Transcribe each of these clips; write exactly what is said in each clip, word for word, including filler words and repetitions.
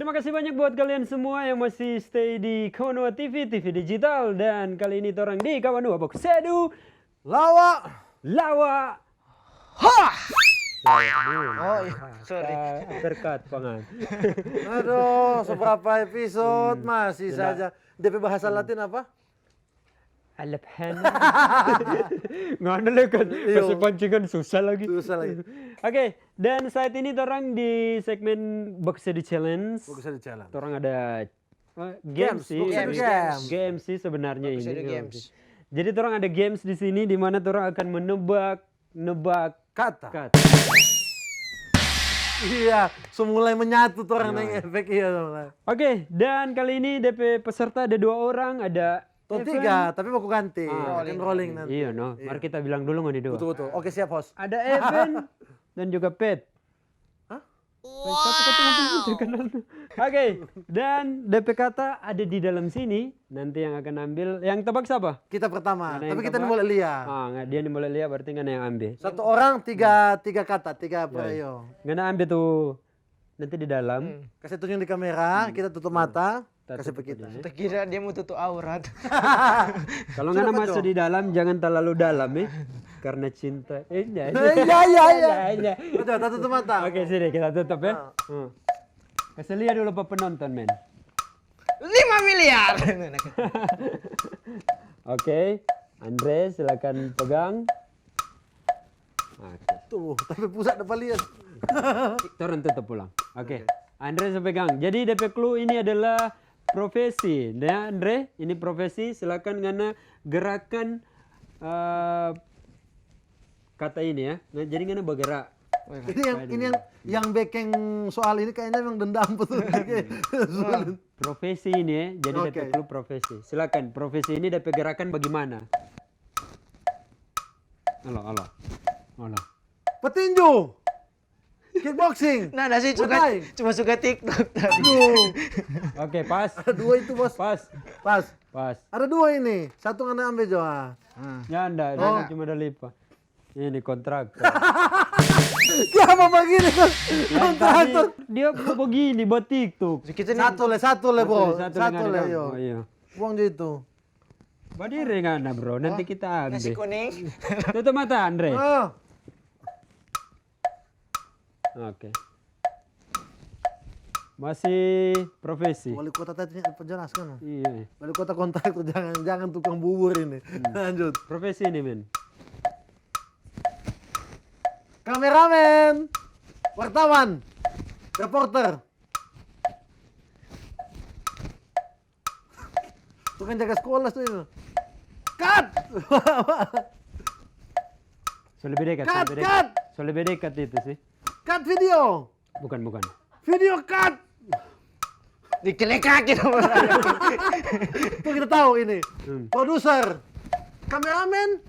Terima kasih banyak buat kalian semua yang masih stay di Kawanua T V, T V digital. Dan kali ini torang di Kawanua Box Sedu. Lawa. Lawa. Ha! Oh, iya. Sorry. Ah, uppercut, pangan. Aduh, seberapa episode Hmm, masih sudah. saja. D P bahasa Latin apa? Alephen. Ngana le kan, Iyo. kasih pancingan susah lagi. Susah lagi. Oke, dan saat ini torang di segmen Box Sedu Challenge. Box Sedu Challenge. Torang ada, eh, games Games, sih. Box Sedu Games. Games. Games sih sebenarnya Box ini. Sedu Games. Jadi torang ada games di sini di mana torang akan menebak, nebak Kata. kata. Iya, so mulai menyatu torang Iya. deng efek, iya, so mulai. Oke, dan kali ini D P peserta ada dua orang, ada Tong Evan. tiga, tapi mau ku ganti. Ah. Rolling, Rolling rolling. nanti. Iya, no. Iya. Mari kita bilang dulu ngoni dua. Betul, betul. Oke, siap, host. Ada Evan dan juga Pet. Hah? Siapa kata nanti kita kenal? Oke, dan D P kata ada di dalam sini. Nanti yang akan ambil, yang tebak siapa? Kita pertama, Ngana yang tapi kita tebak. ni boleh lia. Ah, nggak, dia ni boleh lia, berarti ngana yang ambil. Satu orang, tiga, tiga kata, tiga Ya. perio. Ngana ambil tuh. Nanti di dalam. Hmm. Kasih tunjuk di kamera, Hmm. kita tutup mata, Kita kasih tutup pe kita. aja. Kita kira dia mau tutup aurat. Kalau Sudah, ngana masuk betul. di dalam, jangan terlalu dalam, eh. Karena cinta. Eh, ya, Eh, ya, ya, ya. ya, ya. Betul, kita tutup mata. Oke, sini kita tutup, ya. Ah. Hmm. Kasih lihat dulu pa penonton, men. Lima miliar. Oke, Andre, silakan pegang. Oke. Tuh, tapi pusat dapat lihat. Torang tutup pulang. Oke. Oke. Andre so pegang. Jadi, D P clue ini adalah profesi. Ya, Andre, ini profesi. Silakan ngana gerakan, eh, kata ini ya. Nah, jadi ngana bergerak. Ini yang, Aduh. ini yang, yang bekeng soal ini kayaknya memang dendam betul. Sulit. Profesi ini ya. Jadi, Oke. D P clue profesi. Silakan, profesi ini D P gerakan bagaimana? Halo, halo. Halo. Petinju. Kickboxing. Nah, nasi suka, Muay Thai. cuma suka TikTok tadi. Aduh. Oke, pas. Ada dua itu, Bos. Pas. Pas. Pas. Ada dua ini. Satu ngana ambe jo, ah. Ah. Nyanda, Oh. dia cuma ada lipa. Ini kontraktor. Dia apa begini, kan? Yang Kontraktor. tadi dia mau begini, buat TikTok. Kita nih Satu le, satu le, Satu Bro. le, satu le, Satu nggak le, ada. yo. Oh, iya. Buang jo itu. Badiri ngana, Bro. Nanti Oh, kita ambil. nasi kuning. Tutup mata, Andre. Ah. Oke. Masih profesi. Wali kota tadi penjelaskan. Iya. Wali kota kontraktor, jangan, jangan tukang bubur ini. Hmm. Lanjut. Profesi ini, men. Kameramen. Wartawan. Reporter. Tukang jaga sekolah tu itu. Cut! So lebih dekat, so Cut, lebih dekat. cut! So lebih dekat itu sih. Cut video! Bukan, bukan. Video cut! Dikelekak gitu. Itu kita tahu ini. Hmm. Produser. Kameramen.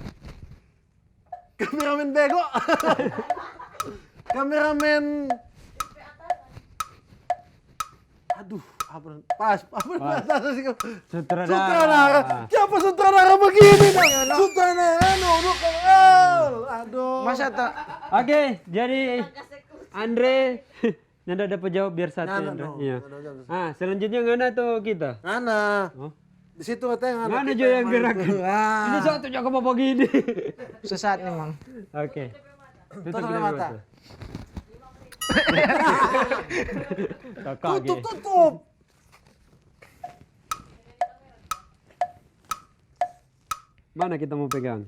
Kameramen bego. Kameramen. Aduh, apa? Pas, apa? Pas. Pas. Sutradara. Sutradara. Siapa sutradara begini, dong? Iya, no. Sutradara, no, no, kenal. Aduh. Masa tak? Oke, jadi Andre, nyanda dapat jawab, biar satu, Nyanda, Andre. no, Iya. nyanda jawab. Ah, selanjutnya ngana atau kita? Ngana. Oh. Di situ katanya ngana, Ngana kita jo yang yang gerak. main. Ah. Ini satu jago apa begini? Sesat memang. Oke. Tutup Tutup dulu mata. mata. Kakak Tutup, ge. tutup. Mana kita mau pegang?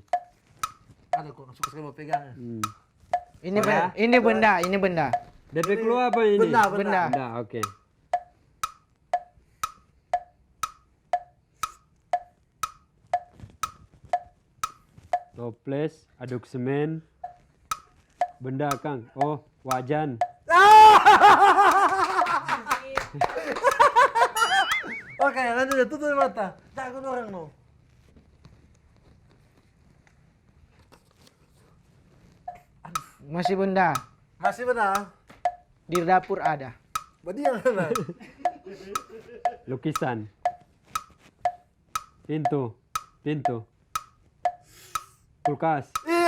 Ada kok, suka sekali mau pegang. Hmm. Ini Mana? ben-, ini benda, ini benda. D P keluar apa ini? Benda, benda. Benda. Benda, oke. Toples, aduk semen. Benda, Kang. Oh, wajan. Oke, lanjut ya, tutup mata. Jangan orang no. Masih benda. Masih benda. Di dapur ada. Badiang sana. Lukisan. Pintu. Pintu. Kulkas. Iya.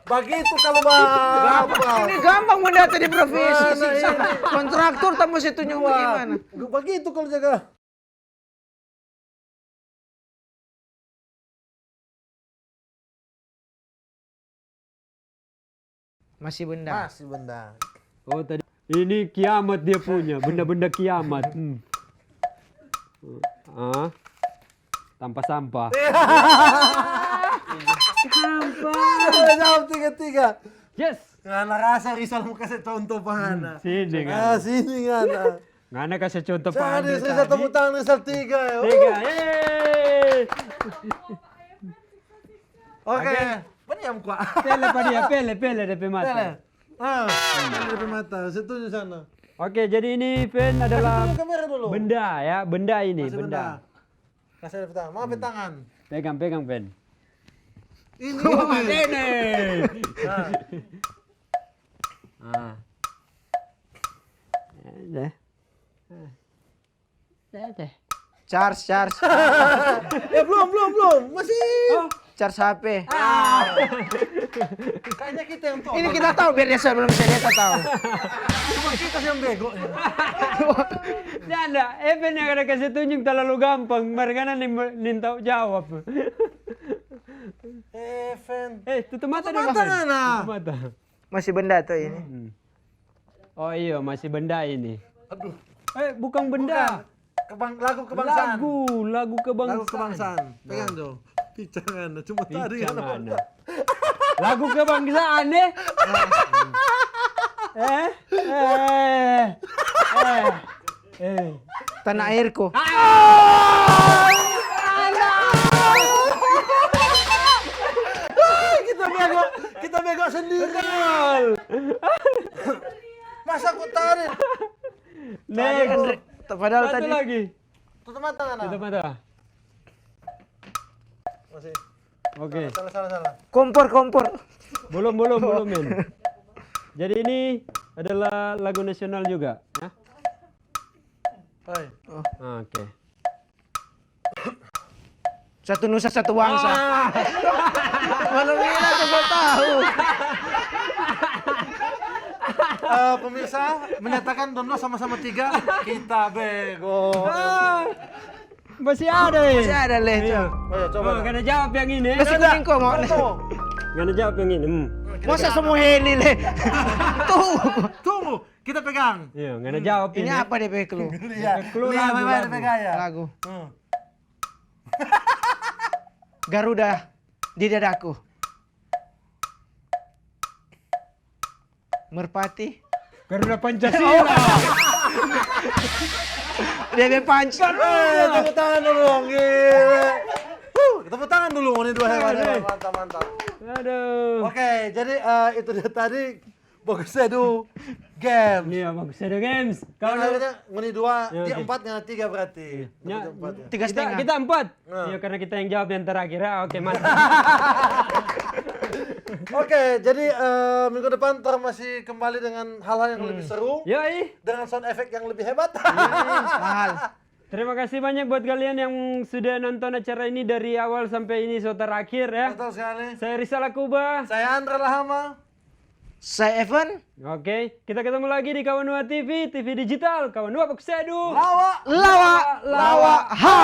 Bagitu kalau ba-, apa? Ini gampang mo data di profesi. Mana sih? Ini? Kontraktor tamu situ nyong bagaimana? Bagitu kalau jaga. Masih benda. Masih benda. Oh, tadi ini kiamat dia punya, benda-benda kiamat. Hmm. Ah, tanpa sampah. Sampah. Udah jawab tiga-tiga. Yes. Ngana rasa Rizal mo kase contoh pa ngana. Hmm, sini, ah, ngana. Sini ngana. Ngana kase contoh pa Andre tadi. Rizal tepuk tangan, Rizal tiga, ya. Tiga, yeay. Oke. Oke. Padiam kwa. Pele pa dia, pele, pele depe mata. Pele. Ah, pele depe mata. Setuju sana. Oke, jadi ini, Fen, adalah benda, ya, benda ini, benda. Kasih tepuk tangan. Mau apa tangan? Pegang, pegang, Fen. Ini. Wah, ini. Nah. Ah. Ya, deh. Deh, deh. Charge, charge. Eh, belum, belum, belum. Masih. Oh. Charge H P. Ah. Kayaknya kita yang tahu. Ini kita tahu, biar dia sebelum saya, dia tahu. Cuma kita yang bego, ya. Janda, Evan yang ada kasih tunjuk terlalu gampang. Mereka nin, nin tahu jawab. Evan. Eh, tutup mata dulu, Evan. Tutup mata, ngana. Tutup mata. Masih benda tuh ini. Hmm. Oh iya, masih benda ini. Aduh. Eh, bukan benda. Bukan. Kebang-, lagu kebangsaan. Lagu, lagu kebangsaan. Lagu kebangsaan. Nah. Pegang dong. Picangan, cuma tadi. Picangan. Lagu kebangsaan, eh? Eh? Eh. Eh. Eh. Tanah airku. Ah! Kita bego, kita bego sendiri. Betul. Masa ku tarik? Nego. Padahal tadi. Satu lagi. Tutup mata, ngana. Tutup mata. Masih. Oke. Salah, salah, salah, salah. Kompor, kompor. Belum, belum, belum, men. Jadi ini adalah lagu nasional juga, ya? Hai. Oh. Oke. Satu nusa, satu bangsa. Ah. Mana Mila tuh, so tahu. Eh, pemirsa, menyatakan dong dua sama-sama tiga, kita bego. Ah, masih ada, eh. Masih ada, leh. Iya. Oh, iya, coba. Oh, ngana jawab yang ini. Masih kuning kok, mau. Ngana jawab yang ini. Hmm. Masa semua heli, leh? Tuh. Tunggu. Kita pegang. Iya, ngana jawab ini. Ini apa depe clue? Iya. Clue lagu, lagu. Pegang ya. Lagu. Hmm. Garuda di dadaku. Merpati. Garuda Pancasila. Depe Pancasila. Eh, tepuk tangan dulu, gila. Huh, tepuk tangan dulu, ini dua hewan, hewan. Mantap, mantap. Aduh. Oke, jadi, eh, itu dia tadi Bagus Sedu Games. Iya, Bagus Sedu Games. Kalau ngoni dua, dia empat, ngana tiga berarti. Tiga setengah. Kita empat. Nah. Iya, karena kita yang jawab yang terakhir. Ah, oke, mantap. Oke, jadi, eh, minggu depan tar masih kembali dengan hal-hal yang lebih seru. Yoi. Dengan sound effect yang lebih hebat. Mahal. Terima kasih banyak buat kalian yang sudah nonton acara ini dari awal sampai ini so terakhir, ya. Betul sekali. Saya Rizal Akuba. Saya Andre Lahama. Saya Evan. Oke, kita ketemu lagi di Kawan Dua T V, T V digital. Kawan Dua Baku Sedu. Lawa. Lawa. Lawa. Ha.